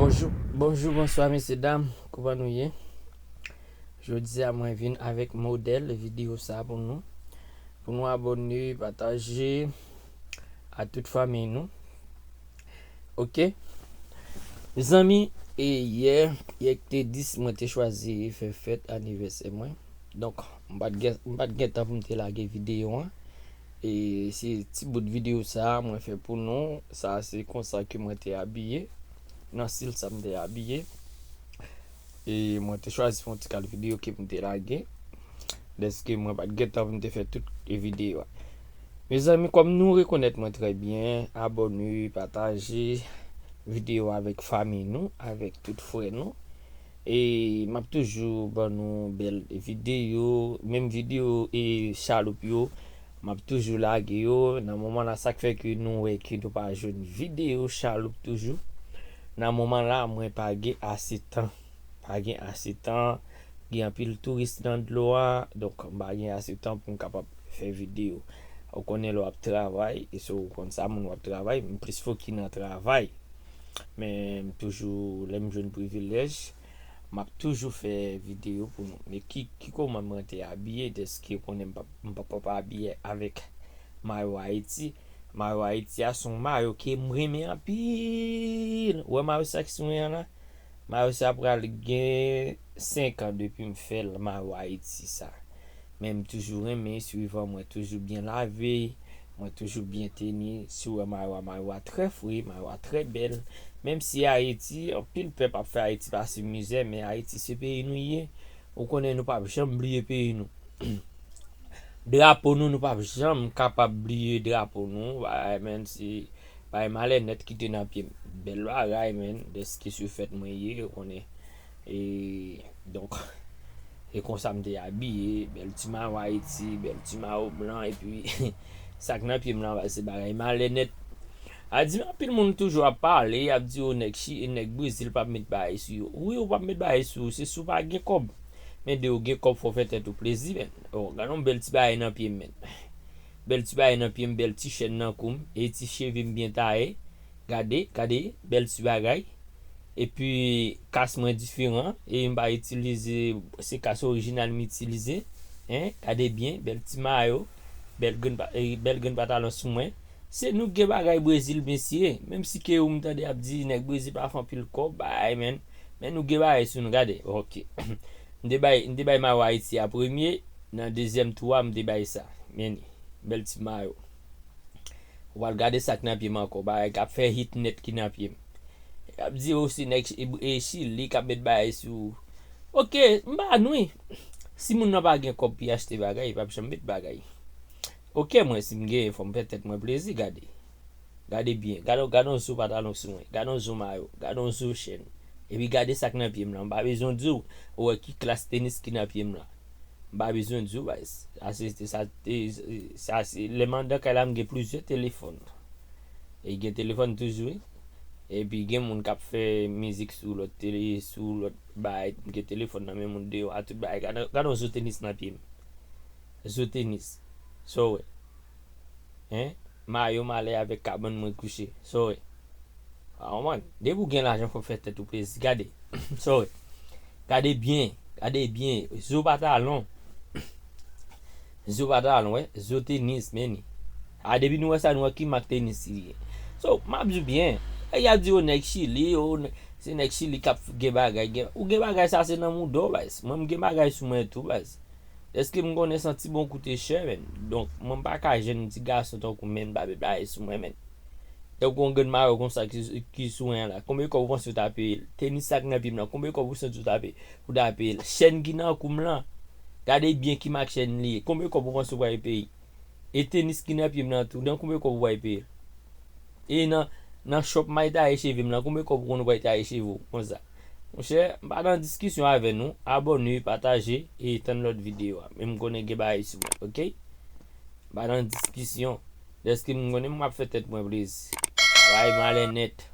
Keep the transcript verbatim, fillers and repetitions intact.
Bonjou, bonjou, bonswa, mesye dam. Kouman nou ye? Jodi a, mwen vin avèk modèl videyo sa pou nou. Pou nou abòne, pataje a tout fanmi nou. Oke? Mezanmi, e yè, yè ki te dis, mwen te chwazi fè fèt anivèsè mwen. Donk, m pa t gen, m pa t gen tan pou m te lage videyo an. E se ti bout videyo sa a mwen fè pou nou. Sa a se konsa ke mwen te abiye. Nan stil sa m te abiye. E mwen te chwazi fè yon ti kal videyo ke m te lage. Dèske mwen pa t gen tan pou m te fè tout videyo a. Mezanmi, kòm nou rekonèt mwen trè byen, abòne, pataje videyo avèk fanmi nou, avèk tout frè nou. E m ap toujou ban nou bèl videyo, menm videyo e chaloup yo, m ap toujou lage yo. Nan moman la, sa k fè ke nou wè ke nou pa jwenn videyo chaloup toujou. Nan moman la, mwen pa gen ase tan. Pa gen ase tan. Gen anpil touris nan dlo a, donk m pa gen ase tan pou m kapab fè videyo. Ou konnen lè w ap travay, e so ou konn sa, moun w ap travay, m plis foki nan travay. Men m toujou, lè m jwenn privilèj, m ap toujou fè videyo pou nou. Men ki, ki kòman mwen te abiye, dèske ou konnen m p ap, m p ap, p ap abiye avèk mayo Ayiti. Mayo Ayiti a se yon mayo ke m renmen anpil. Ou wè mayo sa ki sou mwen an la? Mayo sa pral gen senk an depi m fè l, mayo Ayiti sa. Men m toujou renmen swivan, mwen toujou byen lave, mwen toujou byen teni. Si w wè mayo a, mayo a trè fre, mayo a trè bèl. Menm si Ayiti, anpil pèp ap fè Ayiti pase mizè, men Ayiti se peyi nou ye. Ou konnen nou p ap janm bliye peyi nou. Drapo nou, nou p ap janm kapab bliye drapo nou. Bagay, menm si bagay malè nèt ki te nan pye m. Bèl bagay, men, dèske se fèt mwen ye, ou konnen. E, donk, e konsa m te abiye, bèl ti mayo Ayiti, bèl ti mayo blan, epi sa k nan pye m lan, se bagay malè nèt. A di, anpil moun toujou ap pale, y ap di, o, nèg Chi-, nèg Brezil p ap met bagay sou yo. Wi, ou p ap met bagay sou yo, se si w pa gen kòb. Men de ou gen kòb, fò w fè tèt ou plezi, men. O, gade yon bèl ti bagay nan pye m, men. Bèl ti bagay nan pye m, bèl ti chèn nan kou m, e ti cheve m byen taye. Gade, gade, bèl ti bagay. Epi, kas mwen diferan, e m pa itilize, se kas orijinal m itilize. Hein, gade byen, bèl ti mayo, bèl grenn pa-, e, bèl grenn pantalon sou mwen. Se nou gen bagay Brezil, mesye. Menm si ke ou m tande ap di nèg Brezil pa fè anpil kòb, bay, men. Men nou gen bagay sou nou, gade. Ok. M te bay, m te bay mayo Ayiti a premye, nan dezyèm tou a, m te bay sa. Men, bèl ti mayo. Ou al gade sa k nan pye m ankò, bagay k ap fè hit nèt ki nan pye m. Y ap di, o, se nèg Chi-, e, Chili k ap met bagay sou. Ok, m pa nwi. Si moun nan pa gen kòb pou y achte bagay, li p ap janm met bagay. Ok, mwen, si m genyen, fò m fè tèt mwen plezi, gade. Gade byen, gade, gade yon zo pantalon sou mwen, gade yon zo mayo, gade yon zo chèn. Epi gade sa k nan pye m lan, m pa bezwen di w, ou wè ki klas tenis ki nan pye m lan. M pa bezwen di w, baz. Sa se, sa, te, sa se, lè m anndan kay la, m gen plizyè telefòn. E gen telefòn toujou, wi. Epi gen moun k ap fè mizik sou lòt tele, sou lòt bagay. M gen telefòn nan men moun deyò a, tout bagay. Gade, gade yon zo tenis nan pye m. Zo tenis. Sa w wè? Hein? Mayo m ale avèk kabann mwen kouche. Sa w wè? A, man. Depi w gen lajan, fò w fè tèt ou plezi. Gade. Sa w wè? Gade byen. Gade byen. Zo pantalon. Zo pantalon, wè. Zo tenis, men. A, depi nou wè sa, nou wè ki mak tenis li ye. So, m ap di w byen. E y ap di, o, nèg Chili, o, nè-, se nèg Chili k ap gen bagay. Gen, ou gen bagay sa, se nan mouda w, baz. Mwen, m gen bagay sou mwen tou, baz. Èske m konnen santi bon koute chè, men? Donk, mwen m pa ka jwenn ti gason tankou m, men m pa met bagay sou mwen, men. Tankou yon grenn mayo konsa ki, ki sou mwen an la. Konbyen kòb ou panse ou ta peye l? Tenis sa k nan pye m lan, konbyen kòb ou santi ou ta peye, ou ta peye l? Chèn ki nan kou m lan, gade byen ki mak chèn li ye. Konbyen kòb ou panse ou pral peye? E tenis ki nan pye m lan tou, nan konbyen kòb ou pral peye l? E nan, nan shop m al taye cheve m lan, konbyen kòb ou konn ou pral taye cheve w konsa? Monchè, m pa nan diskisyon avè nou. Abòne, pataje, e tann lòt videyo a. Men m konnen gen bagay sou mwen, oke? M pa nan diskisyon. Dèske m konnen m ap fè tèt mwen plezi. Bagay malè nèt.